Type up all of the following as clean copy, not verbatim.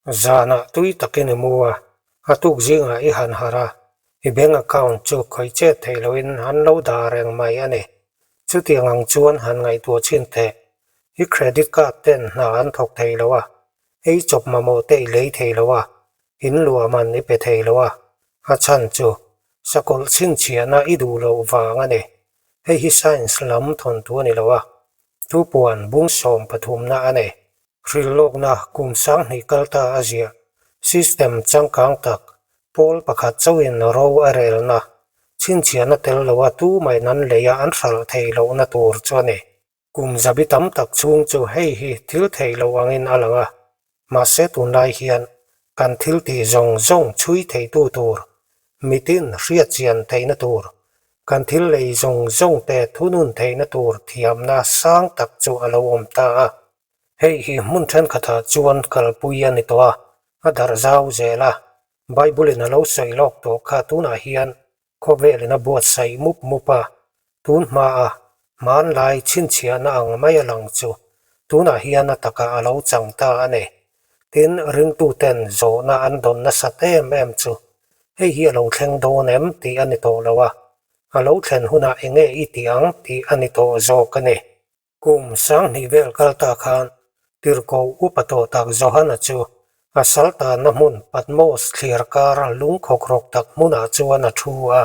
Zanah tui takin i mu a, a tuk zingah i han harh a, i bank account chu khawih chet theih lohin an lo dah reng mai a ni. Chutiang ang chuan han ngaihtuah chhin teh, i credit card ten hna an thawk thei lo a, ei chawp mamawh te i lei thei lo a, in luah man i pe thei lo a, a chhan chu sakawlh chhinchhiahna i duh loh vang a ni. Hei hi science lam thawnthu a ni lo a, thupuan bung sawm pathumna a ni. Hrilhlawkna kum sanghnih kal ta a ziah. System changkang tak, pawl pakhat chauhin ro a relna, chhinchhiahna tel loa tumahin an lei a an hralh theih lohna tur chu a ni. Kum zabi tam tak chhung chu hei hi thil theih loh angin a lang a, mahse tunlai hian kan thil tih zawng zawng chhui theitu tur, mitin hriatchian theihna tur, kan thil lei zawng zawng te thunun theihna tur thiamna sang tak chu a lo awm ta a. Hei hi hmun thenkhatah chuan kalpui a ni tawh a, a darh zau zel a. Bible-in a lo sawi lawk tawh kha tunah hian khawvelin a buatsaih mup mup a, tun hmaa hmanlai chhinchhiahna ang mai a lang chu tunah hian a takah a lo chang ta a ni. Tin, ringtuten zawhna an dawn nasat em em chu hei hi a lo thleng dawn em tih a ni tawh lo a, a lo thlen hunah enge i tih ang tih a ni tawh zawk a ni. Kum sanghnih vel kal ta khan Tirhkoh upa tawh tak Johana chu a sal tanna hmun Patmos thliar kar lungkhawk rawk tak hmunah chuan a thu a.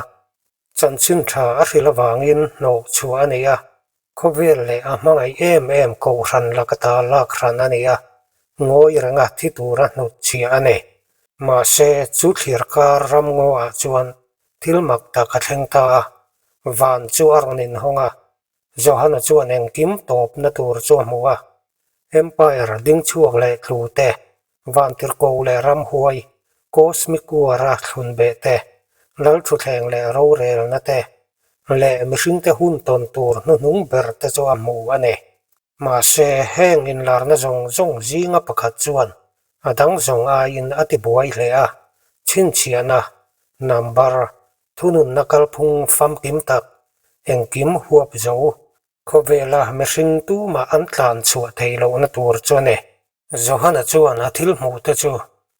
Chanchin tha a hrilh avangin hnawh chhuah a nei a, khawvel leh a hmangaih em em kohhran laka ta lak hran a nei a, ngawi renga thi tura hnut chhiah a nei. Mahse, chu thliar kar ramngaw ah chuan thil mak tak a thleng ta a, van chu a rawn inhawng a, Johana chuan engkim tawpna tur chu a hmu a, Empire ding chhuak leh tlu te, vantirhko leh ramhuai, cosmic war-a thlun beh te, lalthuthleng leh rorelna te, leh mihringte hun tawn tur hnuhnung ber te chu a hmu a ni. Mahse, heng inlarna zawng zawng zinga pakhat chuan a dang zawng aiin a tibuai hle a, chhinchhiahna, number, Thununna kalphung famkim tak, engkim huap zo, khawvela mihring tumah an tlan chhuah theih lohna tur chu a ni. Johana chuan a thil hmuhte chu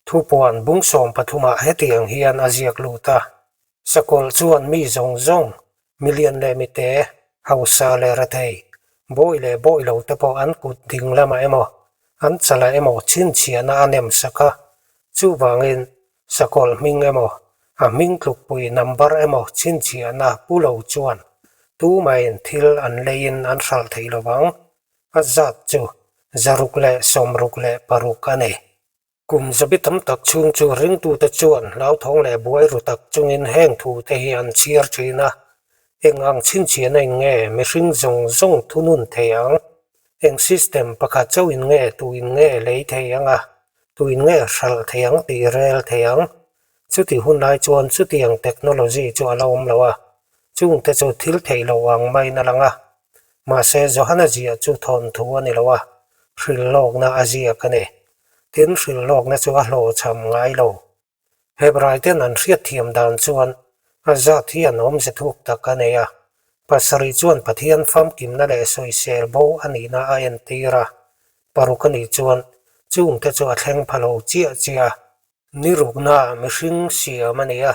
thupuan bung sawm pathumah hetiang hian a ziak lut a, Sakawlh chuan mi zawng zawng, milian leh mite, hausa leh rethei, bawi leh bawi lote pawh an kut ding lamah emaw, an chalah emaw chhinchhiahna a nem sak a, chuvangin Sakawlh hming emaw, a hming tlukpui number emaw chhinchhiahna pu lo chuan tumahin thil an leiin an hralh thei lo vang. A zat chu 666 a ni. Kum zabi tam tak chhung chu ringtute chuan hlauthawng leh buai ru tak chungin heng thute hi an chhiar thin a, eng ang chhinchhiahna in nge mihring zawng zawng thunun thei ang? Eng system pakhat chauhin nge tuin nge lei thei ang a? Tuin nge hralh thei ang tih rel thei ang? Chuti hun lai chuan chutiang technology chu a la awm lo a, chungte chu thil theih loh ang maiin a lang a. Mahse, Johana ziah chu thawnthu a ni lo a, hrilhlawkna a ziak a ni. Tin, hrilhlawkna chu a hlawhchham ngai lo. Hebrai ten an hriatthiam dan chuan a zat hi an awmze thuk tak a nei a, pasarih chuan Pathian famkimna leh sawisel bo a nihna a entir a, paruk a nih chuan chungte chu a thleng pha lo chiah chiah a. Ni rukna mihring siam a ni a,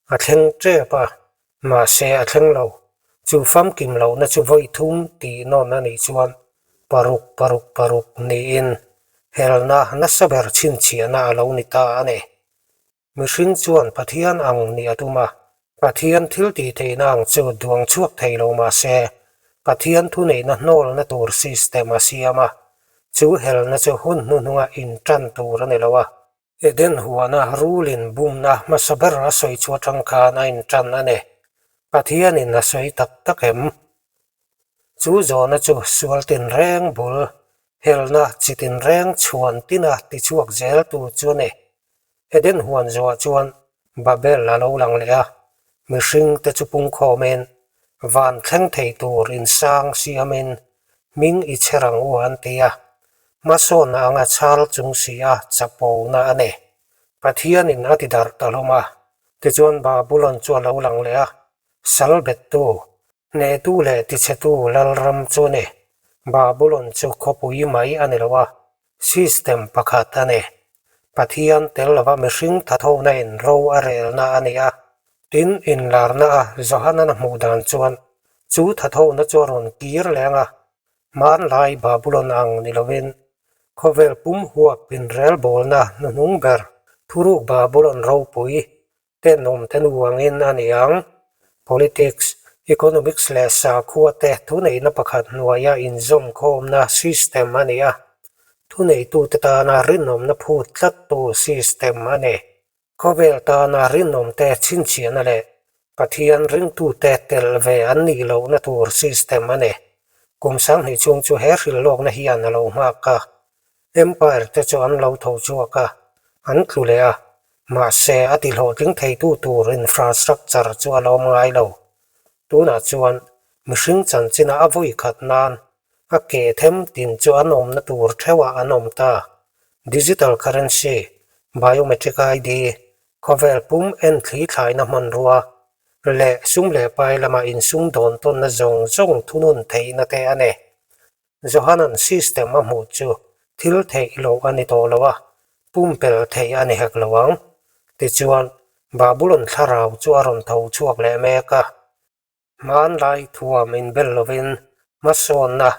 a thleng tep a, mahse a thleng lo. Chu famkim lohna chu vawi thum tih nawn a nih chuan paruk paruk paruk niin helna nasa ber chhinchhiahna a lo ni ta a ni. Mihring chuan Pathian ang nih a tum a, Pathian thil tih theihna ang chu duang chhuak thei lo mah se, Pathian thuneihna hnawlna tur system a siam a, chu helna chu hun hnuhnunga intan tur a ni lo a. Eden huana rulin bumna hmasa ber a sawi chu atang khan a intan a ni. Pathianin a sawi tak tak em? Chu zawhna chu sual tinreng bul, helna chi tinreng chhuan tina tichhuak zel tu chu a ni. Eden huan zawhah chuan Babel a lo lang leh a, mihringte chu pungkhawmin van thleng thei tur insang siamin hming i chher ang u an ti a, hmasawnna anga chhal chung si a chapona a ni. Pathianin a ti darh ta hlawm a, tichuan Babulon chu a lo lang leh a, sal bettu, hnehtu leh tichhetu lalram chu a ni. Babulon chu khawpui mai a ni lo a, system pakhat a ni. Pathian tel lova mihring thathona in ro a relna a ni a. Tin, inlarna a Johanan a hmuh dan chuan chu thathona chu a rawn kir leng a, hmanlai Babulon ang ni lovin khawvel pum huap inrelbawlna hnuhnung ber thuruk Babulon ropui tenawm te nu angin a ni ang. Politics, economics leh sakhua te thuneihna pakhat hnuaia inzawmkhawmna system a ni a, thuneitute tana rinawmna phut tlattu system a ni. Khawvel tana rinawmte chhinchhiahna leh Pathian ringtute tel ve an nih lohna tur system a ni. Kum sanghnih chhung chu he hrilhlawkna hian a lo nghak a. Empire te chu an lo tho chhuak a, an tlu leh a, mahse a ti hlawhtling theitu tur infrastructure chu a la awm ngai lo. Tunah chuan mihring chanchina a vawi khat nan a ke them tin chu an awmna tur theuhah an awm ta. Digital currency, biometric ID, khawvel pum en thli thlaina hmanrua leh sum leh pai lama insum dawn tawnna zawng zawng thunun theihna te a ni. Johanan system a hmuh chu thil theih loh a ni tawh lo a, pumpelh theih a ni hek lo ang. Tichuan, Babulon thlarau chu a rawn tho chhuak leh mek a. Hmanlai thuam inbel lovin hmasawnna,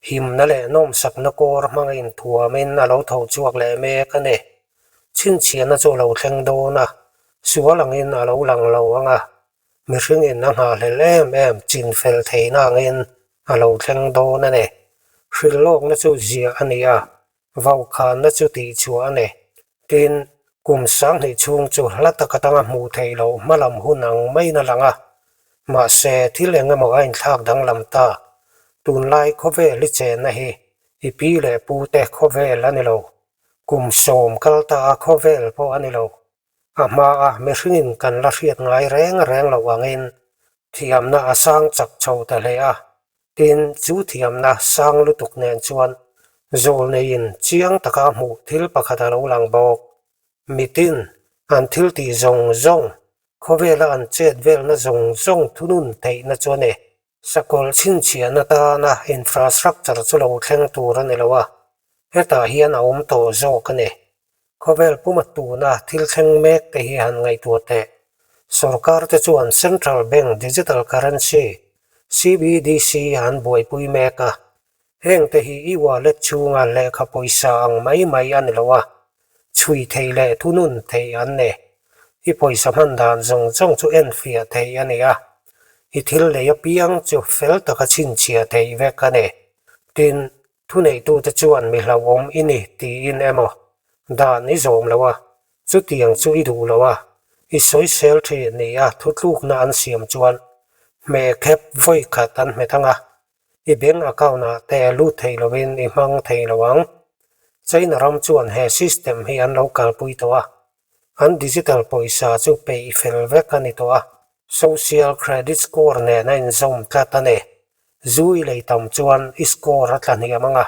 himna leh nawmsakna kawr hmanga inthuamin a lo tho chhuak leh mek a ni. Chhinchhiahna chu a lo thleng dawn a, sual angin a lo lang lo ang a, Mihringin a nghahhlelh em em chin fel theihna angin a lo thleng dawn a ni. Hrilhlawkna chu ziah a ni a, vaukhanna chu tihchhuah a ni. Tin, kum sanghnih chhung chu hla tak atanga hmuh theih loh hmalam hun ang maiin a lang a. Mahse, thil eng emaw a inthlak danglam ta. Tunlai khawvel i chenna hi i pi leh pute khawvel a ni lo. Kum sawm kal ta a khawvel pawh a ni lo. A hmaa mihringin kan la hriat ngai reng reng loh angin thiamna a sang chak chho ta hle a, tin chu thiamna sang lutuk nen chuan zawlneiin chiang taka hmuh thil pakhat a lo lang bawk. Mitin an thil tih zawng zawng, khawvela an chet velna zawng zawng thunun theihna chu a ni. Sakawlh chhinchhiahna tana infrastructure chu lo thleng tur a ni lo a, hetah hian a awm tawh zawk a ni. Khawvel puma tuna thil thleng mek te hi han ngaihtuah teh. Sorkar te chuan Central Bank Digital Currency, CBDC, an buaipui mek a. Heng te hi e-wallet chhunga lehkha pawisa ang mai mai a ni lo a, chhui theih leh thunun theih an ni. I pawisa hman dan zawng zawng chu enfiah theih a ni a, i thil lei apiang chu fel taka chhinchhiah theih vek a ni. Tin, Thuneitute chuan mi hlauhawm i ni tiin emaw dan i zawm lo a, chutiang chu i duh lo a, i sawisel thin ni a thutlukna an siam chuan hmehkhep vawi khat an hmet ang a, i bank account ah te lut thei lovin i hmang thei lo ang. China ram chuan he system hi an lo kalpui tawh a, an digital pawisa chu peih fel vek a ni tawh a, social credit score nen a inzawm tlat a ni. Zu i lei tam chuan i score a tla hniam ang a,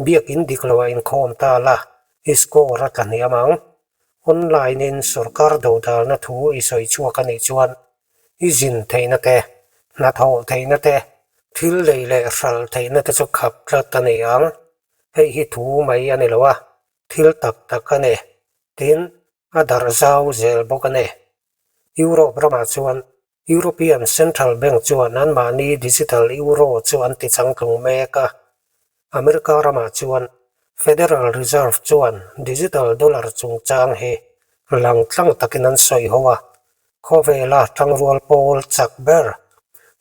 biakin dik lo a inkhawm ta la, i score a tla hniam ang. Online in sorkar dodalna thu i sawi chhuak a nih chuan i zin theihna te, hnathawh theihna te, thil lei leh hral theihna te chu khap tlat a ni ang. Hei hi thu mai a ni lo a, thil tak tak a ni. Tin, a darh zau zel bawk a ni. Europe ramah chuan European Central Bank chuan anmahni digital euro chu an ti changtlung mek a. America ramah chuan Federal Reserve chuan digital dollar chungchang hi lang tlang takin an sawi ho a. Khawvela tangrual pawl chak ber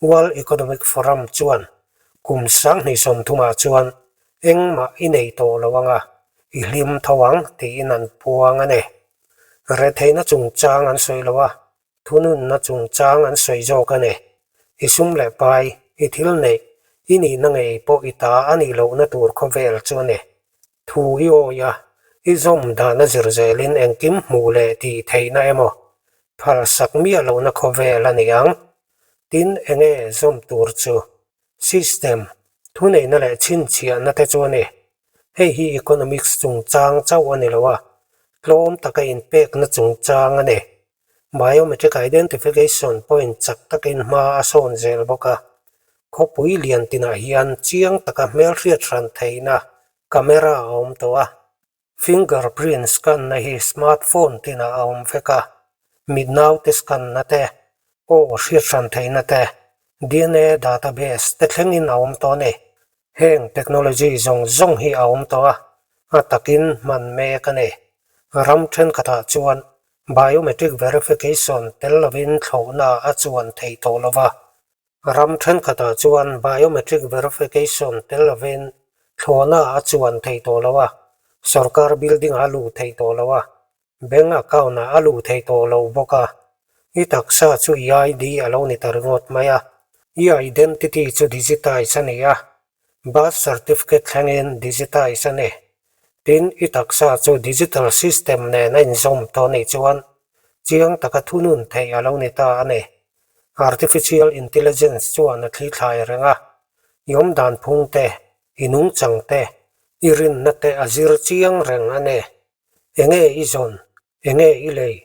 World Economic Forum chuan kum 2030ah chuan engmah i nei tawh lo ang a, i hlim tho ang tiin an puang a ni. Retheihna chungchang an sawi lo a, Thununna chungchang an sawi zawk a ni. I sum leh pai, i thil neih, i nihna ngei pawh i ta a nih lohna tur khawvel chu a ni. Thu i awi a, i zawm dahna zir zelin engkim hmuh leh tih theihna emaw, phalsak miah lohna khawvel a ni ang. Tin, enge zawm tur chu? System, thuneihna leh chhinchhiahna te chu a ni. Hei hi economics chungchang chauh a ni lo a, tlawm taka inpekna chungchang a ni. Biometric identification pawhin chak takin hma a sawn zel bawk a, khawpui lian tinah hian chiang taka hmelhriat hran theihna camera a awm tawh a. Fingerprint scan-na hi smartphone tinah a awm vek a, mit naute scan-na te, aw hriat hran theihna te, DNA database te thlengin a awm tawh a ni. Heng technology zawng zawng hi a awm tawh a, a takin hman mek a ni. Ram thenkhatah chuan biometric verification tel lovin thlawhna a chuan theih tawh lo va. Ram thenkhatah chuan biometric verification tel lovin thlawhna a chuan theih tawh lo a, sorkar building-ah a luh theih tawh lo a, bank account-ah a luh theih tawh lo bawk a. I taksa chu i ID a lo ni ta ringawt mai a, i identity chu digitize a ni a, birth certificate thlengin digitize a ni. Tin, i taksa chu digital system nen a inzawm tawh nih chuan chiang taka thunun theih a lo ni ta a ni. Artificial Intelligence chuan a thli thlai reng a, i awmdan phung te, i nungchang te, i rinna te a zir chiang reng a ni. Enge i zawn, enge i lei,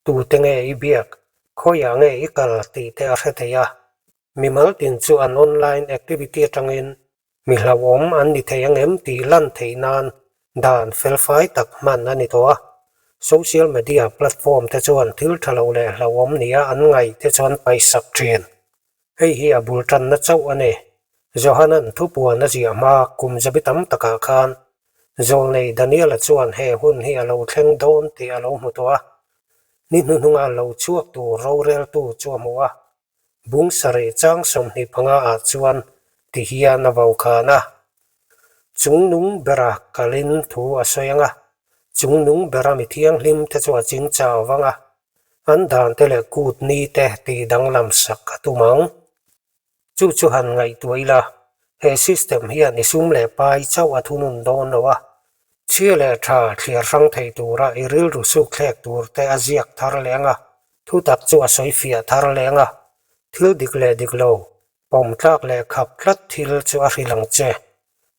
tute nge i biak, khawiah nge i kal tih te a hre thei a. Mimal tin chu an online activity atangin mi hlauhawm an ni thei ang em tih lan theih nan dan felfai tak hman a ni tawh a. Social media platform te chuan thil tha lo leh hlauhawm nia an ngaih te chuan paihsak thin. Hei hi a bul tanna chauh a ni. Johanan thupuan a ziah hma kum zabi tam takah khan Zawlnei Daniela chuan he hun hi a lo thleng dawn tih a lo hmu tawh a. Ni hnuhnunga lo chhuak tur roreltu chu a hmu a. Bung sarih chang 25 ah chuan ti hian a vo khan a, Chungnung bera kalin thu a sawi ang a, chungnung bera mi thianghlim te chu a ching chau vang a, an dan te leh kut ni te tih danglam sak a tum ang. Chu chu han ngaihtuah ila, he system hian i sum leh pai chauh a thunun dawn lo a, chhia leh tha thliar hrang thei tura i rilru suk thlek tur te a ziak thar leh ang a, thutak chu a sawi fiah thar leh ang a, thil dik leh dik lo, pawm tlak leh khap tlat thil chu a hrilh ang che.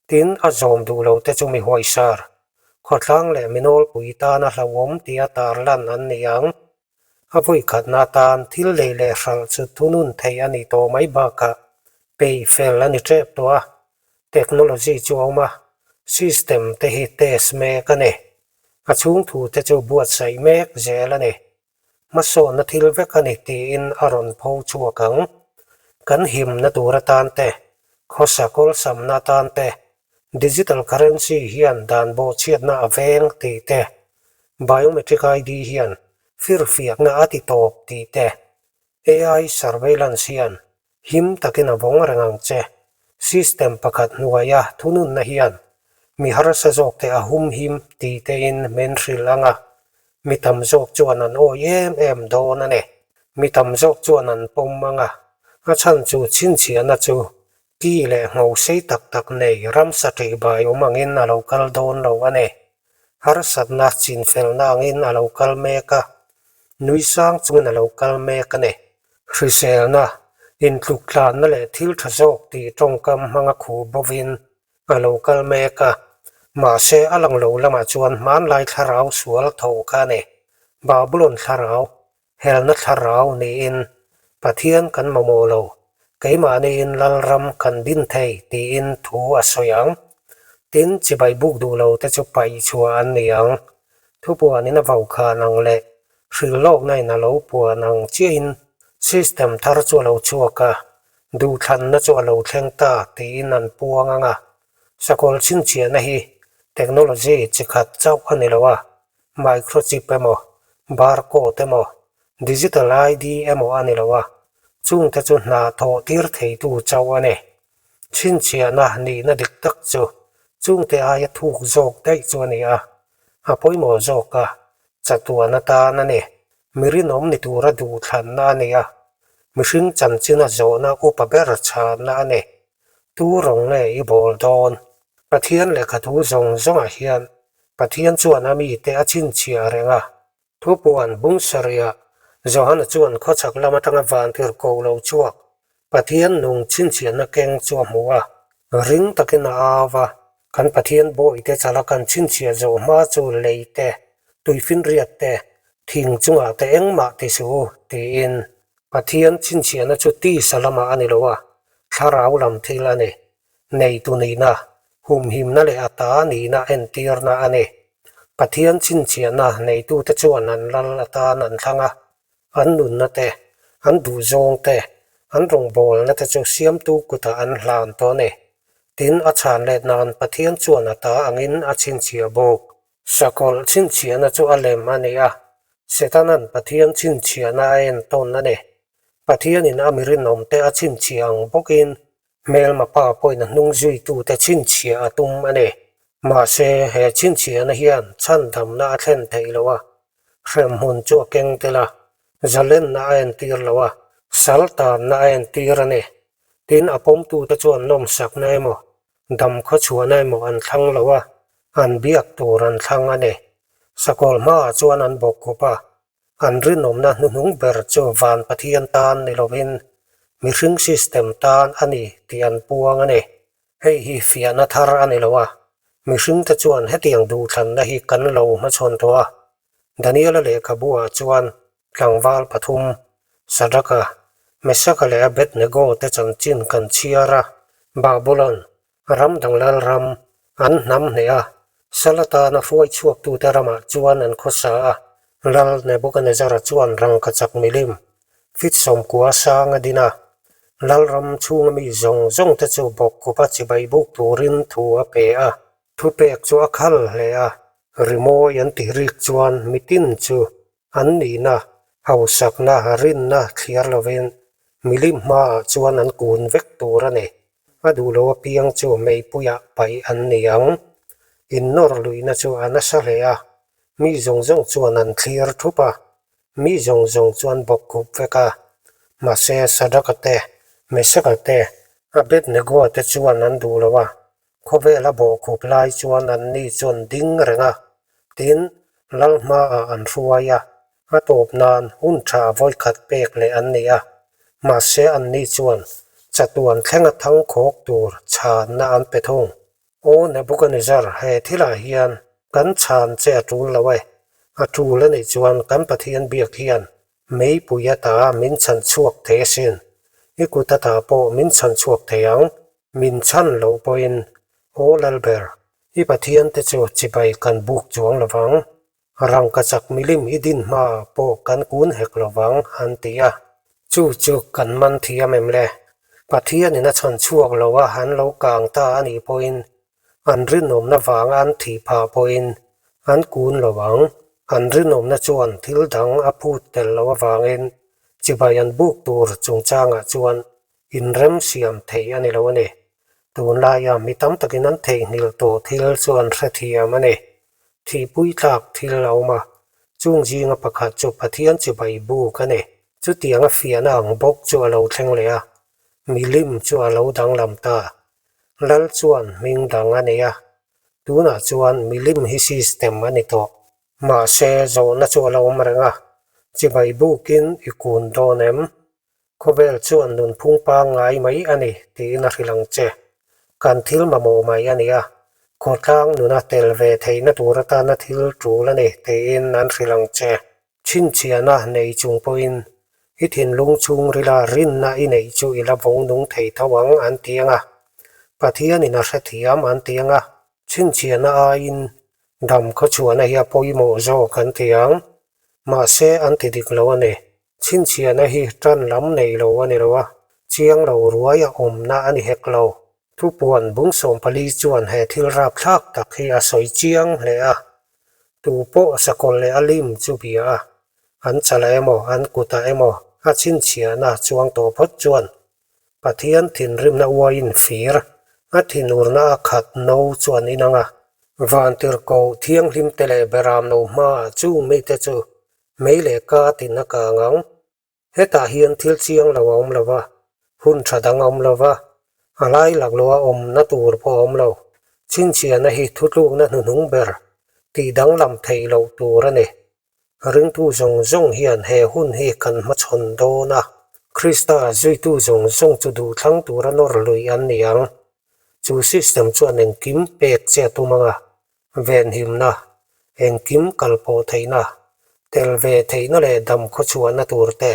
Tin, a zawm duh lo te chu mi huaisar, khawthlang leh mi nawlpui tana hlauhawm tia tarlan an ni ang. A vawikhatna atan thil lei leh hralh chu thunun theih a nih tawh mai bakah peih fel a ni tep tawh a, technology chu a awm a, system te hi test mek a ni. A chhung thu te chu buatsaih mek zel a ni. Hmasawnna thil vek a ni tiin a rawn pho chhuak ang. Kan himna tur atan te, khawsa kawlsamna atan te, digital currency hian dan bawhchhiatna a veng tih te, Biometric ID hian firfiakna a ti tawp tih te, AI surveillance hian him takin a vawng reng ang che. System pakhat hnuaia thununna hian mi harsa zawkte a hum him tih tein min hrilh ang a, mi tam zawk chuan an awi em em dawn a ni. Mi tam zawk chuan an pawm ang a, a chhan chu chhinchhiahna chu ki leh ngho sei tak tak nei ramsa ṭihbai awm angin a lo kal dawn lo a ni. Harsatna chinfelna angin a lo kal mek a, nui sang chungin a lo kal mek a ni. Hriselna, intluktlanna leh thil tha zawk tih tawngkam hmanga khuh bovin a lo kal mek a, mahse a lang lo lamah chuan hmanlai thlarau sual tho kha a ni. Babulon thlarau, helna thlarau niin Pathian kan mamawh lo, keimahniin Lalram kan din thei tiin thu a sawi ang. Tin, chibai buk duh lo te chu paih chhuah an ni ang. Thupuanin a vokhan ang leh hrilhlawkna in a lo puan ang chiahin system thar chu a lo chhuak a, duhthlanna chu a lo thleng ta tiin an puang ang a. Sakawlh chhinchhiahna hi technology chi khat chauh a ni lo a, Microchip emaw, barcode emaw, digital ID emaw a ni lo a, chungte chu hna thawh tir theitu chauh a ni. Chhinchhiahna nihna dik tak chu chungte aia thuk zawk daih chu a ni a, a pawimawh zawk a, chatuan atan a ni. Mi rinawm ni tura duhthlanna a ni a, mihring chanchina zawhna upa ber chhanna a ni. Tu rawng nge i bawl dawn? Pathian lehkha thu zawng zawngah hian Pathian chuan a mite a chhinchhiah reng a. Thupuan bung sarihah Johana chuan khawchhak lam atanga vantir ko lo chhuak Pathian nung chhinchhiahna keng chu a hmu a. Ring takin a au va, Kan Pathian bawihte chala kan chhinchhiah zawh hma chu lei te, tuifinriat te, thing chungah te engmah ti suh u, tiin. Pathian chhinchhiahna chu tisa lamah a ni lo a, thlarau lam thil a ni. Neitu nihna, humhimna leh a ta nihna entirna a ni. Pathian chhinchhiahna neitute chuan an lal atan an thlang a, an nunna te, an duhzawng te, an rawngbawlna te chu Siamtu kutah an hlan tawh a ni. Tin, a chhan let nan Pathian chuan a ta angin a chhinchhiah bawk. Sakawlh chhinchhiahna chu a lem a ni a, Setana'n Pathian chhinchhiahna a entawn a ni. Pathianin a mi rinawmte a chhinchhiah ang bawkin Hmelma pa pawhin a hnung zuitute chhinchhiah a tum a ni. Mahse, he chhinchhiahna hian chhandamna a thlen theih lo a, hremhmun chu a keng tel a, zalenna a entir lo a, sal tanna a entir a ni. Tin, a pawmtute chuan nawmsakna emaw, dam khawchhuahna emaw an thlang lo a, an biak tur an thlang a ni. Sakawlh hmaah chuan an bawkkhup a, An rinawmna hnuhnung ber chu van Pathian tan ni lovin mihring system tan a ni tih an puang a ni. Hei hi fiahna thar a ni lo a, mihringte chuan hetiang duhthlanna hi kan lo hmachhawn tawh a. Daniela lehkhabu-ah chuan tlangval pathum, Sadraka, Mesaka leh Abednego te chanchin kan chhiar a, Babulon, Ram dang lal ram an hnam hneh a, sal atana hruai chhuaktute ramah chuan an khawsa a, Lal Nebukanezzara chuan rangkachak milim fit 90 sang a din a, lal ram chhunga mi zawng zawngte chu bawkkhupa chibai buk turin thu a pe a, thupek chu a khal hle a, rimawi an tih rik chuan mitin chu an nihna, hausakna, rinna thliar lovin milim hmaah chuan an kun vek tur a ni. A duh lo apiang chu meipuiah paih an ni ang. Innawr luihna chu a nasa hle a, mi zawng zawng chuan an thlir thup a, mi zawng zawng chuan bawkkhup vek a. Mahse, Sadraka te, Mesaka te, Abednegoa te chuan an duh lo a, Khawvel a bawhkhup lai chuan anni chuan ding reng a, tin, lal hmaah an hruai a, a tawp nan hun tha vawikhat pek leh an ni a, mahse anni chuan chatuan thlenga thangkhawk tur chhanna an pe thung. Aw Nebukanezzar, he thilah hian kan chhan che a tul lo e, a tul a nih chuan kan Pathian biak hian meipui ata min chhan chhuak thei asin, i kut ata pawh min chhan chhuak thei ang. Min chhan loh pawhin, Aw Lalber, i Pathiante chu chibai kan buk chuang lovang, rangkachak milim i din hmaah pawh kan kun hek lovang, an ti a. Chu chu kan man thiam em le? Pathianin a chhan chhuak lo a an lo kang ta a nih pawhin, an rinawmna vanga an thih phah pawhin an kun lo ang. An rinawmna chuan thil dang a phut tel loh avangin chibai an buk tur chungchangah chuan Inrem siam theih a ni lo a ni. Tunlaia mi tam takin an theihnghilh tawh thil chu an hrethiam a ni. Thihpui tlak thil a awm a, chung zinga pakhat chu Pathian chibai buk a ni. Chutianga fiahna ang bawk chu a lo thleng leh a, milim chu a lo danglam ta. Lal chuan hming dang a nei a, tunah chuan milim hi system a ni tawh. Mahse, zawhna chu a lo awm reng a, chibai bukin i kun dawn em? Khawvel chuan nunphung pangngai mai a ni tiin a hrilh ang che. Kan thil mamawh mai a ni a, khawtlang nuna tel ve theihna tur atana thil tul a ni tiin an hrilh ang che. Chhinchhiahna nei chung pawhin i thinlung chhungrila rinna i neih chu i la vawng nung thei tho ang an ti ang a, Pathianin a hrethiam an ti ang a, chhinchhiahna aiin dam khawchhuahna hi a pawimawh zawk an ti ang. Mahse an ti dik lo a ni. Chhinchhiahna hi tan lam nei lo a ni lo a, chiang lo ruai a awmna a ni hek lo. Thupuan bung 14 chuan he thil rapthlak tak hi a sawi chiang hle a, Tu pawh sakawlh leh a lim chu bia a, an chalah emaw an kutah emaw a chhinchhiahna chuang tawh phawt chuan Pathian thinrimna uaiin fir a thinurna a khat no chu an inang a. Vantirhkoh thianghlim te leh beram no hmaah chung mite chu Mei leh ka tin a kang ang. Hetah hian thil chiang lo a awm lo va, hun tha dang a awm lo va, a lai laklawh a awmna tur pawh a awm lo. Chhinchhiahna hi thutlukna hnuhnung ber tih danglam theih loh tur a ni. Ringtu zawng zawng hian he hun hi kan hmachhawn dawn a, Krista zuitu zawng zawng chu duhthlang tura nawr lui an ni ang. Chu system chuan engkim pek che a tum ang a, Venhimna, engkim kalpawh theihna, tel ve theihna leh dam khawchhuahna tur te,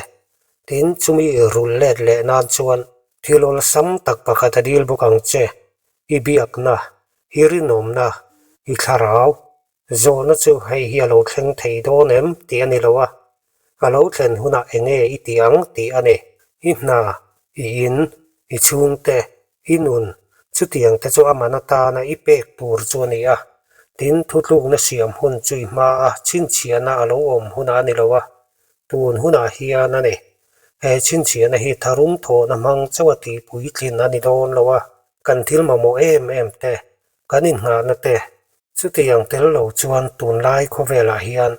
tin chumi rul let leh nan chuan thil awlsam tak pakhat a dil bawk ang che, i biakna, i rinawmna, i thlarau, Zawhna chu hei hi a lo thleng thei dawn em tih a ni lo a, a lo thlen hunah eng nge i tih ang tih a ni. I hna, i in, i chhungte, i nun, chutiang te chu a man atana i pek tur chu a ni a. Tin, thutlukna siam hun chu i hma a chhinchhiahna a lo awm hunah a ni lo a, tun hunah hian a ni. He chhinchhiahna hi tharum thawhna hmang chauh a tih puitlin a ni dawn lo a, kan thil mamawh em em te, kan inngahna te, chutiang tel lo chuan tunlai khawvelah hian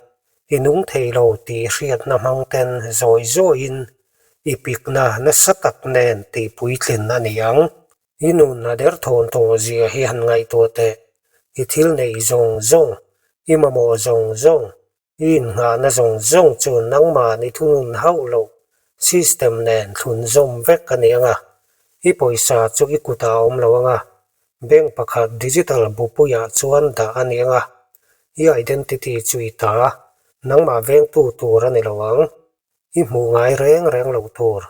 i nung thei lo tih hriatna hmang ten zawi zawiin i pikna nasa tak nen tih puitlin a ni ang. I nun a derthawn tawh zia hi han ngaihtuah teh, i thil neih zawng zawng, i mamawh zawng zawng, i innghahna zawng zawng chu nangmah ni thunun hauh loh system nen thlun zawm vek a ni ang a, i pawisa chu i kutah a awm lo ang a, bank pakhat digital bupuiah chuan dah a ni ang a, i identity chu i ta, nangmah vengtu tur a ni lo ang. I hmuh ngai reng reng loh tur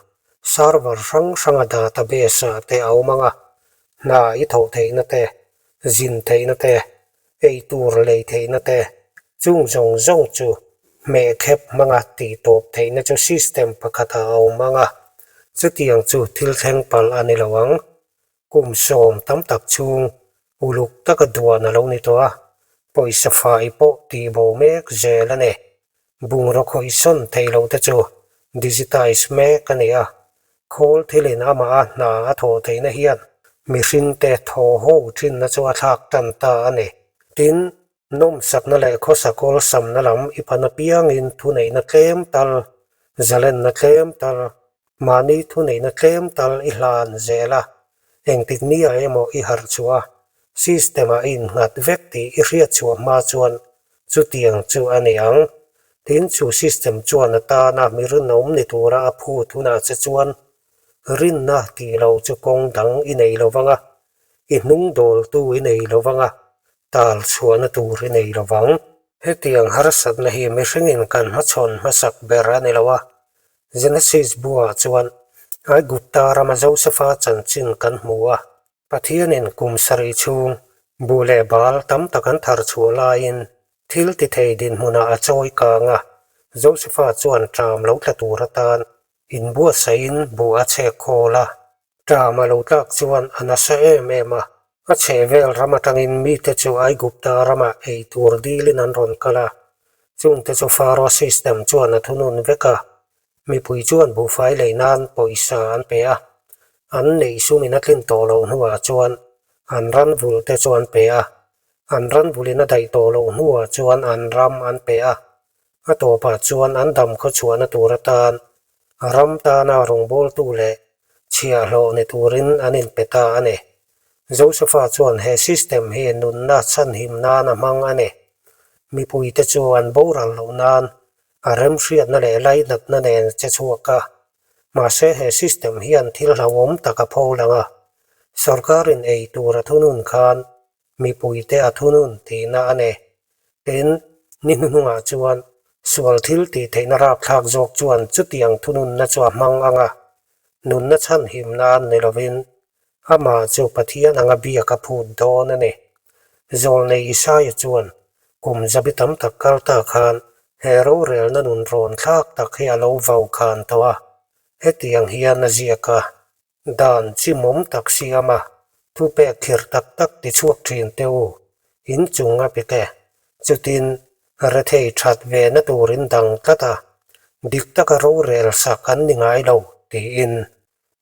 server hrang hranga database ah te a awm ang a, hna i thawh theihna te, zin theihna te, ei tur lei theihna te, chung zawng zawng chu hmehkhep hmanga tih tawp theihna chu system pakhatah a awm ang a, chutiang chu thil thleng palh a ni lo ang. Kum 10 tam tak chhung uluk taka duan a lo ni tawh a, pawisa fai pawh tih bo mek zel a ni. Bungraw khawihsawn theih loh te chu digitize mek a ni a, khawl thilin amah a hna a thawh theihna hian mihringte thaw ho thinna chu a thlak tan ta a ni. Tin, nawmsakna leh khawsa kawlsamna lam i pan apiangin thuneihna tlem tal, zalenna tlem tal, mahni thuneihna tlem tal i hlan zel a, engtik nia emaw i harh chhuah a, system-ah i innghat vek tih i hriat chhuah hma chuan chutiang chu a ni ang. Tin, chu system chuan a tana mi rinawm ni tura a phut hunah che chuan rinna tih loh chu kawng dang i nei lo vang a, i hnung dawltu i nei lo vang a, tal chhuahna tur i nei lo vang. Hetiang harsatna hi mihringin kan hmachhawn hmasak ber a ni lo a, Genesis buah chuan Aigupta rama Josefa chanchin kan hmu a. Pathianin kum sarih chhung buh leh bal tam tak an thar chhuah laiin thil ti thei dinhmunah a chawi kang a. Josefa chuan ṭam lo tla tur atan inbuatsaihin buh a chhek khawl a. Ṭam a lo tlak chuan a nasa em em a. A chhehvel ram atangin mite chu Aigupta ramah ei tur dilin an rawn kal a, chungte chu Pharaoh system chuan a thunun vek a, mipui chuan buhfai lei nan pawisa an pe a, an neih sumin a tlin tawh loh hnuah chuan an ran vulte chu an pe a, an ran vulin a daih tawh loh hnuah chuan an ram an pe a, a tawpah chuan an dam khawchhuahna tur atan Ram tana rawngbawltu leh chhiahhlawh ni turin an inpe ta a ni. Josefa chuan he system hi nunna chhanhim nan a hmang a ni. Mipuite chu an boral loh nan a remhriatna leh lainatna nen che chhuak a. Mahse he system hian thil hlauhawm tak a pho lang a. Sorkarin ei tur a thunun khan mipuite a thunun tihna a ni. Tin, ni hnuhnungah chuan sual thil tih theihna rapthlak zawk chuan chutiang thununna chu a hmang ang a, nunna chhanhim nan ni lovin amah chu Pathian anga biak a phut dawn a ni. Zawlnei Isaia chuan kum zabi tam tak kal ta khan he rorelna nun rawn thlak tak hi a lo vau khan tawh a, hetiang hian a ziak a. Dan chimawm tak siam a, thupek thlir tak tak ti chhuak thin teh u, in chung a pek e. Chutin, rethei that ve na turin dang tlat a, dik taka rorel sak an ni ngai lo, tiin.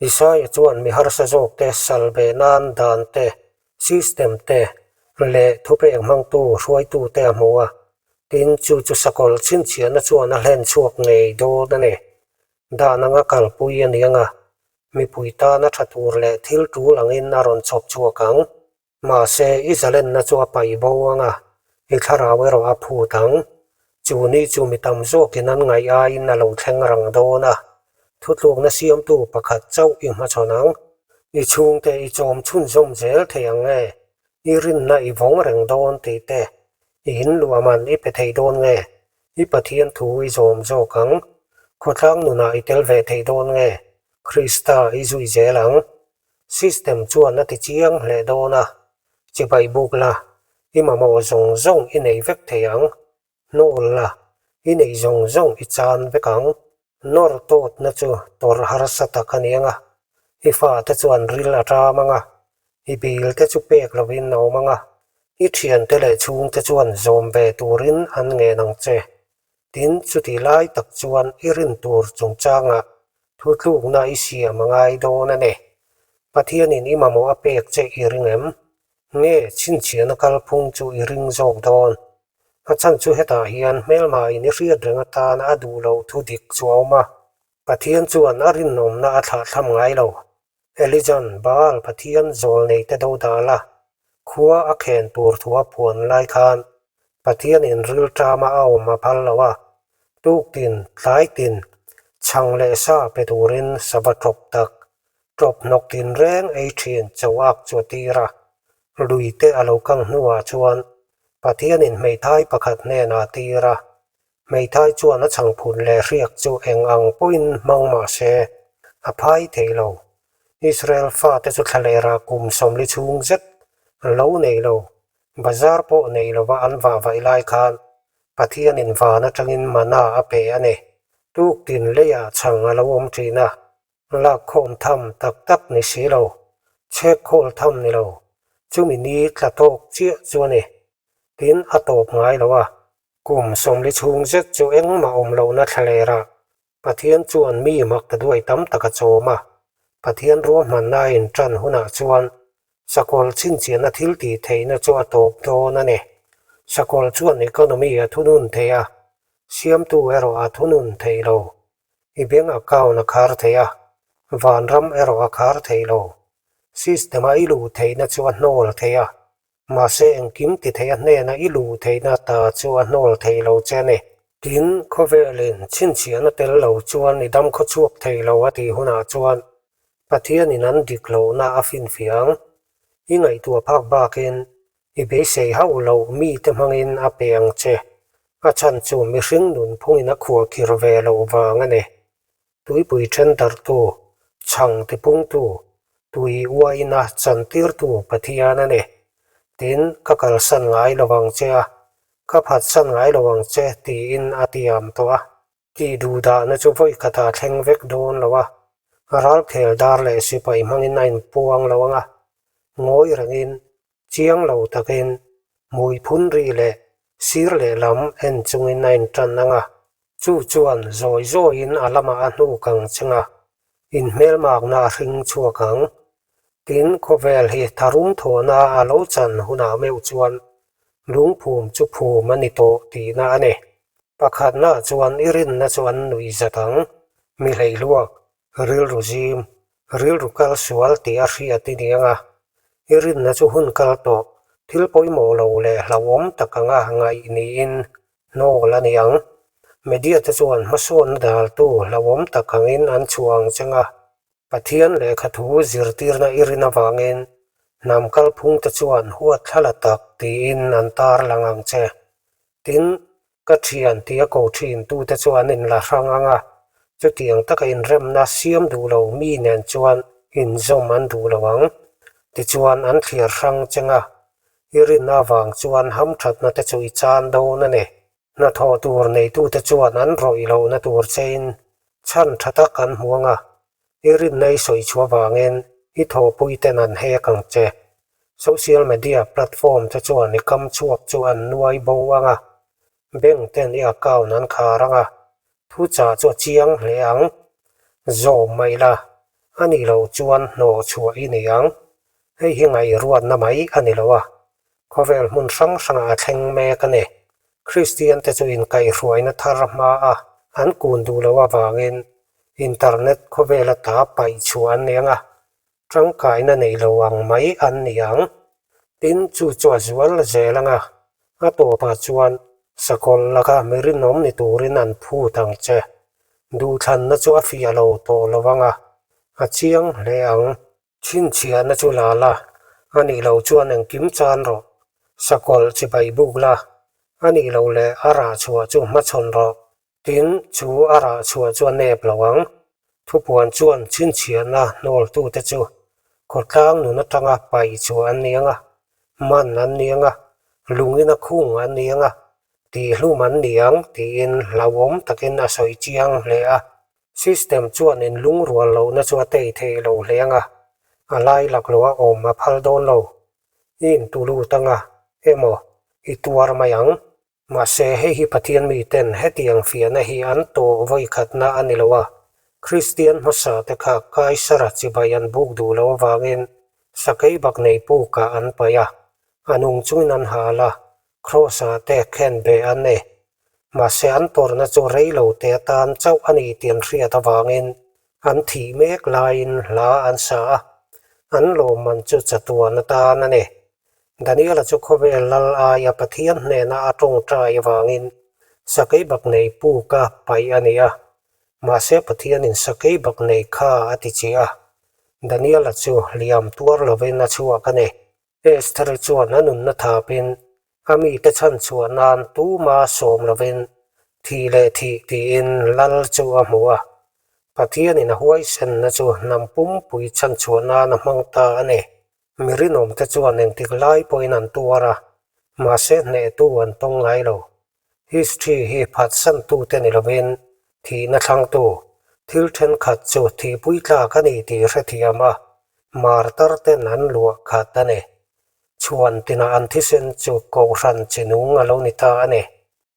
Isaia chuan mi harsa zawkte sal ve nan dan te, system te leh thupek hmangtu hruaitute a hmu a, tin chu chu sakawlh chhinchhiahna chuan a hlen chhuak ngei dawn a ni. Dan anga kalpui a ni anga, mipui tana tha tur leh thil tul angin a rawn chhawp chhuak ang. Mahse, i zalenna chu a paih bo anga, i thlarau erawh a phut ang. Chu ni chu mi tam zawkin an ngaih aiin a lo thleng rang dawn a, thutlukna siamtu pakhat chauh i hmachhawn ang. I chhungte i chawm chhunzawm zel thei ang nge? I rinna i vawng reng dawn tih te, i inluahman i pe thei dawn nge? I Pathian thu i zawm zawk ang. Khawtlang nunah i tel ve thei dawn nge? Krista i zui zel ang. System chuan a ti chiang hle dawn a. Chibai buk la. I mamawh zawng zawng i nei vek thei ang. Hnawl la, i neih zawng zawng i chan vek ang. Nawr tawtna chu tawrh harsa tak a ni ang a, i fate chuan ril a ṭam ang a, i bil te chu pek lovin a awm ang a, i ṭhiante leh chhungte chuan zawm ve turin an ngen ang che. Tin, chutih lai tak chuan i rin tur chungchangah thutlukna i siam a ngai dawn a ni. Pathianin i mamawh a pek che i ring em? Nge chhinchhiahna kalphung chu i ring zawk dawn? A chhan chu hetah hian hmelmain i hriat reng atana a duh loh thu dik chu a awm a. Pathian chuan a rinawmna a thlahthlam ngai lo. Elijan Baal Pathian zawl neite do dal a, khua a khen tur thu a puan lai khan Pathianin rilṭama a awm a phal lo a, tuktin, tlaitin, chhang leh sa pe turin sava ṭawp tak, ṭawp hnawk tinreng ei ṭhin choak chu a tir a. Luite a lo kang hnuah chuan Pathianin hmeithai pakhat hnenah a tir a, hmeithai chuan a chhangphun leh hriak chu eng ang pawhin hmang mah se, a phai thei lo. Israel fate chu thlalera kum sawmli chhung zet lo nei lo, bazar pawh nei lova an vahvaih lai khan Pathianin van atangin mana a pe a ni. Tuktin leiah chhang a lo awm thin a, Lakkhawm tham tak tak ni si lo, chhekkhawl tham ni lo, chumi ni tla tawk chiah chu a ni. Tin, a tawp ngai lo a. Kum sawmli chhung zet chu engmah awm lohna thlalerah Pathian chuan mi mak ta duai tam tak a chawm a. Pathian ruahmanna a intan hunah chuan Sakawlh chhinchhiahna thil tih theihna chu a tawp dawn a ni. Sakawlh chuan economy a thunun thei a, siamtu erawh a thunun thei lo. I bank account a khar thei a, vanram erawh a khar thei lo. System a i luh theihna chu a hnawl thei a, mahse engkim ti thei a hnena i luh theihna ta chu a hnawl thei lo che a ni. Tin, khawvelin chhinchhiahna tel lo chuan i dam khawchhuak thei lo a tih hunah chuan Pathianin an dik lohna a finfiah ang. I ngaihtuah phak bakin I beisei hauh loh mite hmangin a pe ang che. A chhan chu mihring nunphungin a khuahkhir ve loh vang a ni. Tuipui thendarhtu, chhang tipungtu, tui uaina chantirtu Pathian a ni. Tin, ka kalsan ngai lo vang che a, ka phatsan ngai lo vang che tiin a tiam tawh a. Tih duhdahna chu vawi khatah thleng vek dawn lo a, ralkhel dar leh sipai hmangin a inpuang lo ang a, ngawi rengin, chiang lo takin, hmui phun ri leh sir lehlam en chungin a intan ang a, chu chuan zawi zawiin a lamah a hnuk ang cheng a, inhmelmakna a hring chhuak ang. Tin, khawvel hi tharum thawhna a lo chan hunah meuh chuan lungphum chu phum a ni tawh tihna a ni. Pakhatna chuan i rinna chu an nuih zat ang, mi hleihluak, rilru zim, rilru kal sual tih a hriat i ni ang a. I rinna chu hun kal tawh, thil pawimawh lo leh hlauhawm tak anga ngaih niin hnawl a ni ang. Media te chuan hmasawnna daltu hlauhawm tak angin an chhuah ang cheng a. Pathian lehkhathu zirtirna i rin avangin hnam kalphungte chuan huat thlala tak tiin an tarlang ang che. Tin, ka thian tia ko thin tute chu an inla hrang ang a, chutiang taka inremna siam duh lo mi nen chuan inzawm an duh lo ang. Tichuan an thliar hrang cheng a, i rinna avang chuan hamthatna te chu i chan dawn a ni. Hnathawh tur neitute chuan an rawih lohna tur chein chhan tha tak an hmu ang a, i rinna i sawi chhuah vangin i thawhpuiten an hek ang che. Social media platform te chuan i kam chhuak chu an nuai bo ang a, bank ten i account an khar ang a, thuchah chu a chiang hle ang. Zawm mai la, a nih loh chuan hnawh chhuah i nei ang. Hei hi ngaihruatna mai a ni lo a, Khawvel hmun hrang hrangah a thleng mek a ni. Kristiante chu inkaihhruaina thar hmaa an kun duh loh avangin internet khawvela ta paih chhuah an ni ang a, tangkaina nei lo ang mai an ni ang. Tin, chu chu a zual zel ang a, a tawpah chuan sakawlh laka mi rinawm ni turin an phut ang che. Duhthlanna chu a fiah lo tawh lo ang a, a chiang hle ang. Chhinchhiahna chu la la, a nih loh chuan engkim chan rawh. Sakawlh chibai buk la, a nih loh leh a rah chhuah chu hmachhawn rawh. Tin, chu a rah chhuah chu a nep lo ang. Thupuan chuan chhinchhiahna hnawltute chu khawtlang nun atanga paih chhuah an ni ang a, man an ni ang a. Lungin a khung an ni ang a, tihhlum an ni ang tiin hlauhawm takin a sawi chiang hle a. System chuan inlungrual lohna chu a tei thei lo hle ang a, a lai laklawh a awm a phal dawn lo. I intulut ang a, emaw i tuar mai ang. Mahse, hei hi Pathian miten hetiang fiahna hi an tawh vawikhatna a ni lo a, Kristian hmasa te kha Kaisara chibai an buk duh loh avangin sakei bak nei pukah an paih a, a nung chungin an hal a, Kraws-ah te khen beh an ni. Mahse, an tawrhna chu rei lo te atan chauh a ni tih an hriat avangin an thih mek laiin hla an sa a, an lawmman chu chatuan atan a ni. Daniela chu khawvel lal aia Pathian hnena a tawngtai avangin sakei bak nei puka paih a ni a. Mahse Pathianin sakei bak nei kha a ti che a. Daniela chu hliam tuar lovin a chhuak a ni. Esther-i chuan a nunna thapin a mite chhanchhuah nan tuma sawm lovin thih leh thih tiin lal chu a hmu a. Pathianin a huaisenna chu hnam pumpui chhanchhuah nan a hmang ta a ni. Mi rinawmte chuan engtik lai pawhin an tuar a, mahse hnehtu an tawng ngai lo. History hi phatsantute ni lovin thihna thlangtu, thil thenkhat chu thihpui tlak a ni tih hrethiam a, martar ten an luah khat a ni. Chhuan tinah an thisen chu kohhran chi nung a lo ni ta a ni.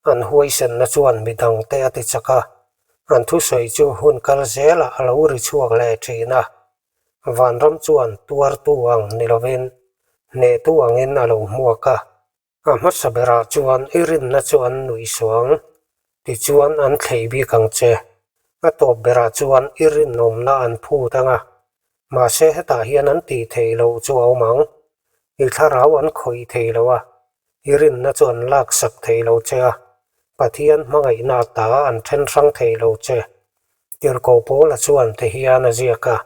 An huaisenna chuan midangte a ti chak a, an thusawi chu hun kal zelah a lo ri chhuak leh thin a. Vanram chuan tuartu ang ni lovin hnehtu angin a lo hmuak a. A hmasa berah chuan i rinna chu an nuih suang, tichuan an thlei bik ang che. A tawp berah chuan i rinawmna an phut ang a, mahse hetah hian an tih theih loh chu a awm ang. I thlarau an khawih thei lo a, i rinna chu an laksak thei lo che a, Pathian hmangaihna ta an then hrang thei lo che. Tirhkoh Paula chuan ti hian a ziak a,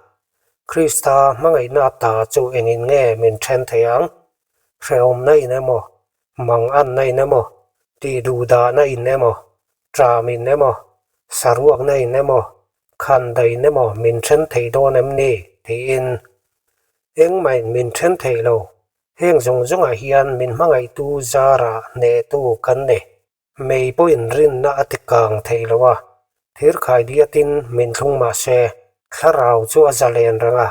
Krista hmangaihna ta chu engin nge min then thei ang? Hrehawmna in emaw, manganna in emaw, tihduhdahna in emaw, ṭam in emaw, saruakna in emaw, khan dain emaw min then thei dawn em ni? tiin. Engmahin min then thei lo, heng zawng zawngah hian min hmangaihtu zarah hnehtu kan ni. Mei pawhin rinna a ti kang thei lo a, thirkhai diatin min thlung mah se, thlarau chu a zalen reng a,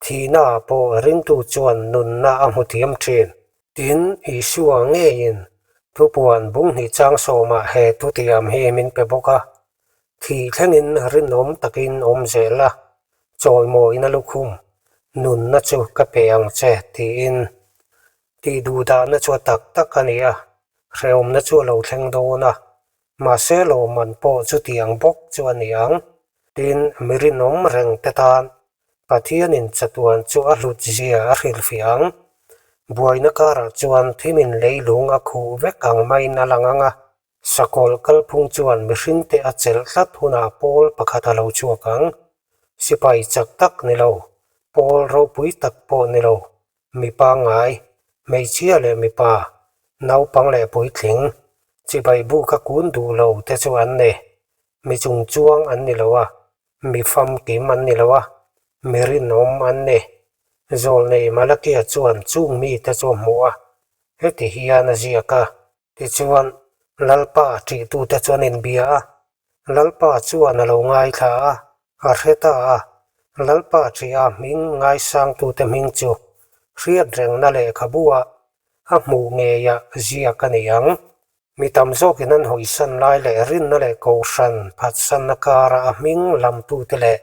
thihnaah pawh ringtu chuan nunna a hmu thiam thin. Tin, Isua ngeiin thupuan bunghnih chang sawmah he thutiam hi min pe bawk a, Thih thlengin rinawm takin awm zel a, chawimawiin a lukhum, nunna chu ka pe ang che, tiin. Tih duhdahna chu a tak tak a ni a, hrehawmna chu a lo thleng dawn a, mahse lawmman pawh chutiang bawk chu a ni ang. Tin, mi rinawm reng te tan Pathianin chatuan chu a hlut zia a hrilhfiah ang. Buaina karah chuan thimin leilung a khuh vek ang maiin a lang ang a, Sakawlh kalphung chuan mihringte a chelh tlat hunah pawl pakhat a lo chhuak ang. Sipai chak tak ni lo, pawl ropui tak pawh ni lo, mipa ngai, hmeichhia leh mipa, naupang leh puitling, chibai buka kun duh lo te chu an ni. Mi chungchuang an ni lo a, mi famkim an ni lo a, mi rinawm an ni. Zawlnei Malakia chuan chung mite chu a hmu a, heti hian a ziak a. Tichuan, Lalpa ṭihtute chuan inbia a, Lalpa chuan a lo ngaithla a, a hre ta a. Lalpa ṭiha hming ngaisangtute hming chu hriatrengna lehkhabuah a hmuh ngeiah ziak a ni ang. Mi tam zawkin an hawisan lai leh rinna leh kohhran phatsanna kara a hming lamtute leh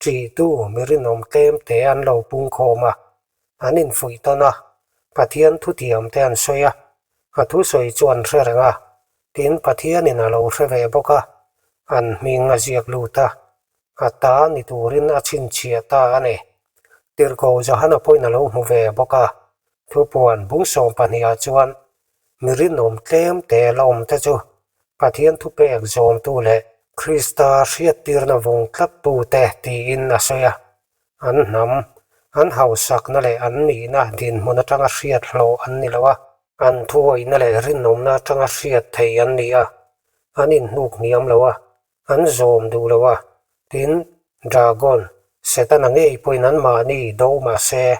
ṭihtu mi rinawm tlemte an lo pungkhawm a. An infuih tawn a, Pathian thutiam te an sawi a, a thusawi chu an hre reng a, tin Pathianin a lo hre ve bawk a, an hming a ziak lut a, a ta ni turin a chhinchhiah ta a ni. Tirhkoh Johana pawhin a lo hmu ve bawk a, thupuan bung 12 ah chuan mi rinawm tlem te la awm te chu Pathian thupek zawmtu leh Krista hriattirna vawng tlattu te tiin a sawi a. An hnam, an hausakna leh an nihna dinhmun atanga hriat hlawh an ni lo a, an thuawihna leh rinawmna atanga hriat theih an ni a, an inhnuk hniam lo a, an zawm duh lo a, tin, Dragon, Setana ngei pawhin anmahni do mah se,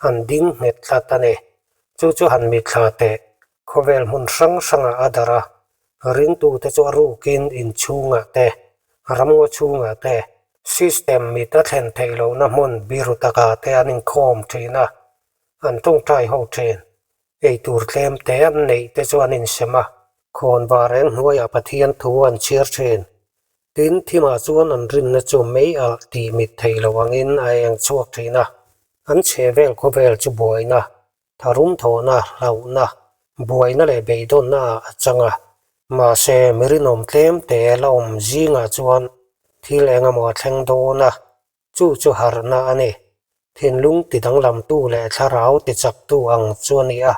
an ding nghet tlat a ni. Chu chu han mitthla teh. Khawvel hmun hrang hrangah a darh a, ringtute chu a rukin inchhungah te, ramngaw chhungah te, system mit a thlen theih lohna hmun biru takah te an inkhawm thin a, an tawngtai ho thin. Eitur tlem te an neih te chu an insem a, khawnvar eng hnuaiah Pathian thu an chhiar thin. Tin, thimah chuan an rinna chu mei alh tih mit theih loh angin a eng chhuak thin a, an chhehvel khawvel chu buaina Tharum thawhna, hlauhna, buaina leh beidawnna ah a chang a. Mahse, mi rinawm tlem te la awm zingah chuan thil eng emaw a thleng dawn a, chu chu harhna a ni. Thinlung ti danglamtu leh thlarau ti chaktu ang chu a ni a,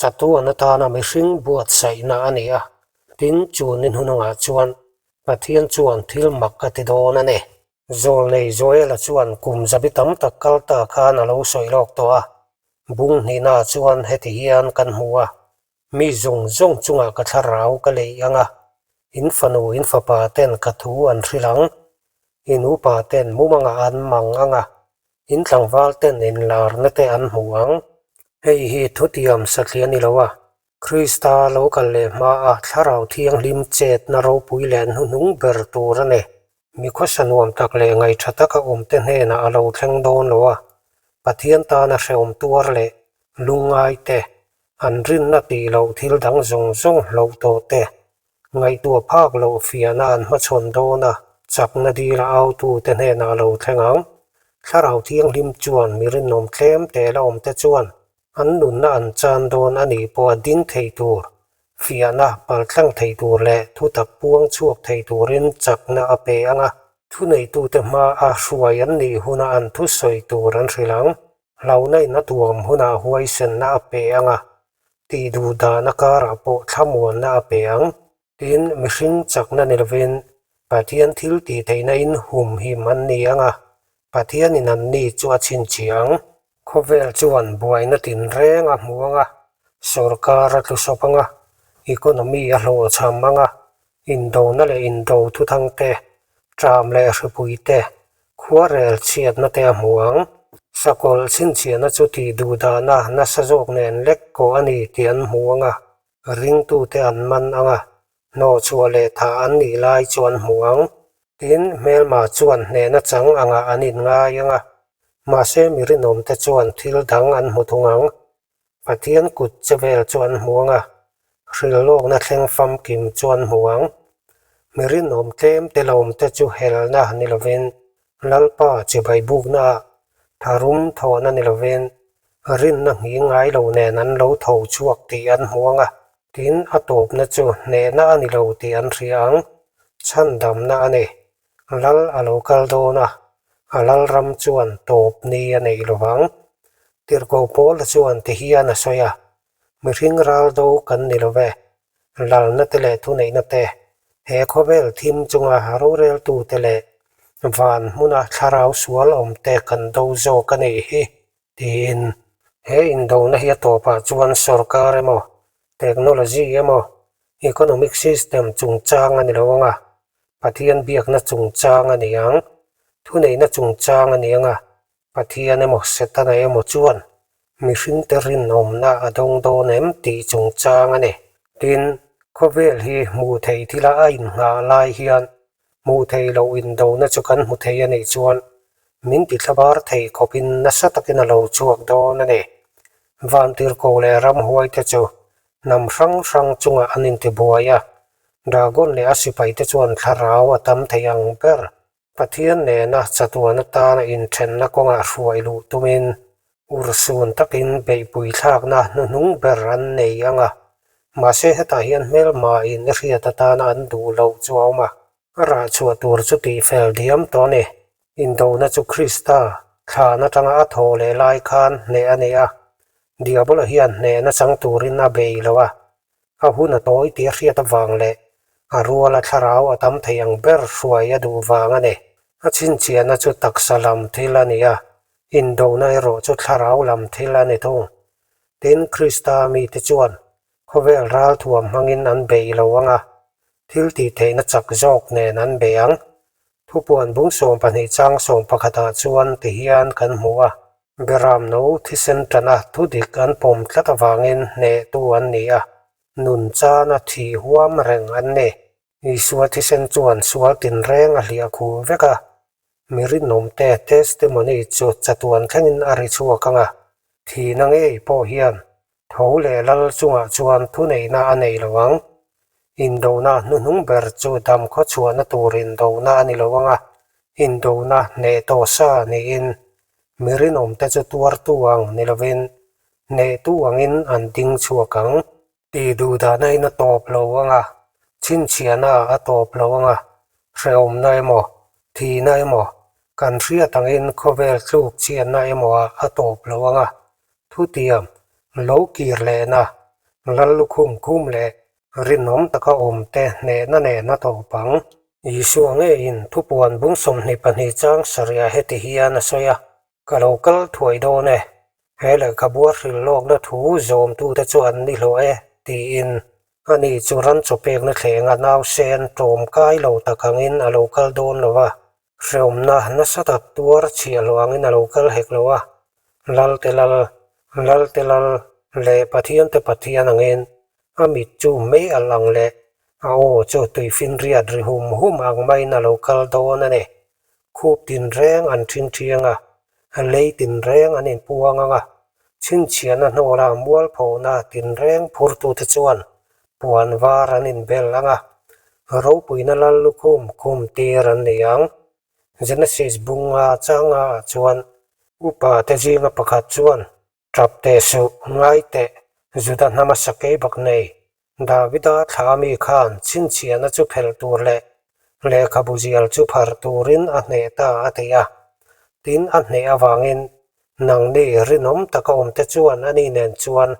chatuan atana mihring buatsaihna a ni a. Tin, chu ni hnunungah chuan Pathian chuan thil mak a ti dawn a ni. Zawlnei Joela chuan kum zabi tam tak kal ta khan a lo sawi lawk tawh a, bung hnihnaah chuan heti hian kan hmu a, Mi zawng zawng chungah ka thlarau ka leih ang a, in fanu in fapa ten ka thu an hrilh ang, in upa ten mumangah an mang ang a, in tlangval ten inlarna te an hmu ang. Hei hi thutiam satliah a ni lo a, Krista lo kal leh hmaa Thlarau Thianghlim chetna ropui leh hnuhnung ber tur a ni. Mi khawsa nuam tak leh ngaihṭha taka awmte hnenah a lo thleng dawn lo a, Pathian tana hrehawm tuar leh lungngai te, an rinna tih loh thil dang zawng zawng hloh tawh te, ngaihtuah phak loh fiahna an hmachhawn dawn a, chakna dila autute hnenah a lo thleng ang. Thlarau Thianghlim chuan mi rinawm tlem te la awmte chuan An nunna an chan dawn a nih pawh a ding thei tur, fiahna paltlang thei tur leh thutak puang chhuak thei turin chakna a pe ang a. Thuneitute hma a hruai an nih huna an thusawi tur an hrilh ang. Hlauhna in a tuam hunah huaisenna a pe ang a, tih duh dahna karah pawh thlamuanna a pe ang. Tin, mihring chakna ni lovin Pathian thil tih theihna in humhim an ni ang a, Pathianin an ni chu a chhinchhiah ang. Khawvel chuan buaina tinreng a hmu ang a, sorkar a tlusawp ang a, economy a hlawhchham ang a, indona leh indo thuthang te, ṭam leh hripui te, khuarel chhiatna te a hmu ang. Sakawlh chhinchhiahna chu tih duh dahna nasa zawk nen lek kawh a ni tih an hmu ang a, Ringtute an man ang a, hnawhchhuah leh thah an nih lai chu an hmu ang. Tin, hmelma chuan hnehna chang angah an inngai ang a, mahse mi rinawmte chuan thil dang an hmu thung ang. Pathian kut che vel chu an hmu ang a, hrilhlawkna thleng famkim chu an hmu ang. Mi rinawm tlem te lawmte chu helna ni lovin Lalpa chibai buknaah tharum thawhna ni lovin rinna nghing ngai lo nen an lo tho chhuak tih an hmu ang a, tin a tawpna chu hnehna a ni lo tih an hria ang. Chhandamna a ni. Lal a lo kal dawn a, a lalram chuan tawp ni a neih lo vang. Tirhkoh Paula chuan ti hian a sawi a, Mihring ral do kan ni lo ve, Lalna te leh thuneihna te, he khawvel thim chunga roreltute leh van hmuna thlarau sual awmte kan do zawk a nih hi, tiin. He indona hi a tawpah chuan sorkar emaw, technology emaw, economic system chungchang a ni lo ang a, Pathian biakna chungchang a ni ang, thuneihna chungchang a ni ang a, Pathian emaw Setana emaw chuan mihringte rinawmna a dawng dawn em tih chungchang a ni. Tin, khawvel hi hmuh theih thila a innghah lai hian hmuh theih loh indona chu kan hmu thei a nih chuan min tithlabar thei khawpin nasa takin a lo chhuak dawn a ni. Vantirhkoh leh ramhuaite chu hnam hrang hrang chungah an intibuai a, Dragon leh a sipaite chuan thlarau a tam thei ang ber. Pathian nena chatuan atana inthenna kawngah hruai luh tumin urhsun takin beihpui thlakna hnuhnung ber an nei ang a, mahse hetah hian hmelmain i hriat atana an duh loh chu a awm a, a rah chhuah tur chu tihfel diam tawh a ni. Indona chu Krista thlan atanga a thawh leh lai khan hneh a ni a, Diabola hian hnehna chang turin a bei lo a, A hun a tawi tih a hriat avang leh a ruala thlarau a tam thei ang ber hruai a duh vang a ni. A chhinchhiahna chu taksa lam thil a ni a, indona erawh chu thlarau lam thil a ni thung. Tin, Krista mite chuan khawvel ralthuam hmangin an bei lo ang a, thil tihtheihna chak zawk nen an bei ang. Thupuan bung 12 chang 11 ah chuan tihian kan hmu a. Beram no thisen tana thudik an pawm tlat avangin hnehtu an ni a. Nunchana thih huam reng an ni. Isua thisen chuan sual tinreng a hliah khuh vek a, mi rinawmte testimony chu chatuan thlengin a ri chhuak ang a, thihna ngei pawh hian tho leh lal chungah chuan thuneihna a nei lo ang. Indona hnuhnung ber chu dam khawchhuahna tur indona a ni lo ang a, indona hneh tawh sa niin mi rinawmte chu tuartu ang ni lovin hnehtu angin an ding chhuak ang. Tih duh dahna in a tawp lo ang a, chhinchhiahna a tawp lo ang a, hrehawmna emaw, thihna emaw, kan hriat angin khawvel tluk chhiatna emaw ah a tawp lo ang a, thutiam, lo kir lehna, lal lukhum khum leh rinawm taka awmte hnehna nen a tawp ang. Isua ngeiin thupuan bung 22 chang sarihah heti hian a sawi a, Ka lo kal thuai dawn e, he lehkhabua hrilh lawkna thu zawmtute chu an ni hlawh e, tiin ani chu ran chaw pekna thlenga nausen tlawmkai lo tak angin a lo kal dawn lo va, hrehawmna nasa tak tuar chhiah hlawh angin a lo kal hek lo a, Lalte Lal, Lalte Lal leh Pathiante Pathian angin a mit chu mei alh ang leh a aw chu tuifinriat ri hum hum ang maiin a lo kal dawn a ni. Khup tinreng an ṭhingṭhiang a, lei tinreng an inpuang ang a, chhinchhiahna hnawla mualphona tinreng phurtute chuan puan var an inbel ang a, ropuina lal lukhum khum tir an ni ang. Genesis bunga changa ah chuan upa te zinga pakhat chuan Ṭap teh suh, ngai teh, Juda hnama sakei bak nei, Davida thla mi khan chhinchhiahna chu phelh tur leh lehkhabu zial chu pharh turin a hneh ta a ti a. Tin, a hneh avangin nangni rinawm taka awmte chuan ani nen chuan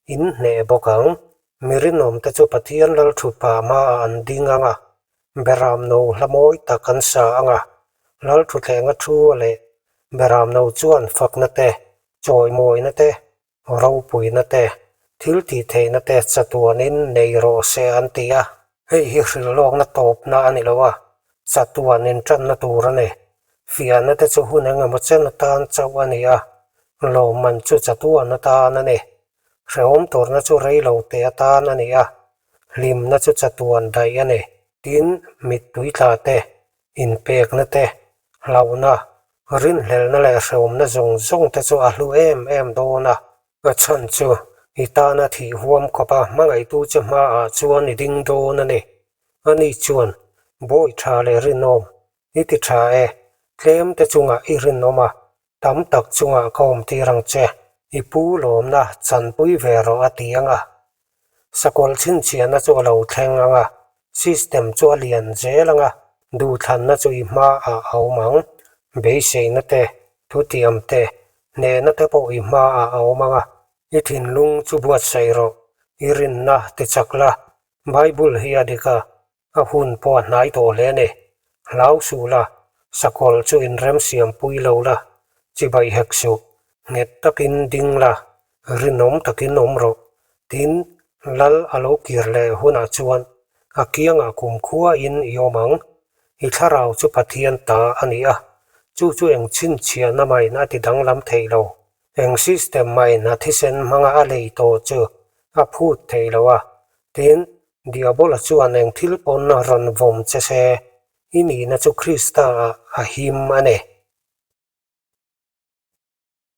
in hneh bawk ang. Mi rinawmte chu Pathian Lalṭhutpa hmaah an ding ang a, Beramno hla mawi tak an sa ang a, Lalṭhuthlenga thu a leh Beramno chuan fakna te, chawimawina te, ropuina te, thil tihtheihna te chatuanin nei rawh se an ti a. Hei hi hrilhlawkna tawpna a ni lo a, chatuan inṭanna tur a ni. Fiahna te chu hun engemaw chen atan chauh a ni a, lawmman chu chatuan atan a ni. Hrehawm turna chu rei lo te atan a ni a, hlimna chu chatuan daih a ni. Tin, mittui tla te, inpekna te, hlauhna, rinhlelhna leh hrehawmna zawng zawng te chu a hlu em em dawn a. A chhan chu i tana thih huam khawpa hmangaihtu che hmaah chuan i ding dawn a ni. Ani chuan, Bawi tha leh rinawm, i ti tha e, tlem te chungah i rinawm a, Tam tak chungah ka awm tir ang che, i pu lawmna chanpui ve rawh a ti ang a. Sakawlh chhinchhiahna chu a lo thleng ang a, system chu a lian zel ang a, duhthlanna chu i hmaah a awm ang, beiseina te, thutiam te, hnehna te pawh i hmaah a awm ang a, i thinlung chu buatsaih rawh, i rinna tichak la, Bible hi a dik a, A hun pawh a hnai tawh hle a ni. Hlau suh la, sakawlh chu inremsiam pui lo la, chibai hek suh, nghet takin ding la, rinawm takin awm rawh. Tin, Lal a lo kir leh hunah chuan a kiangah kumkhuain i awm ang. I thlarau chu Pathian ta a ni a, chu chu eng chhinchhiahna mahin a ti danglam thei lo. Eng system mahin a thisen hmanga a lei tawh chu a phut thei lo a, tin, Diabola chuan eng thil pawn rawn vawm che se, i nihna chu Krista ah a him a ni.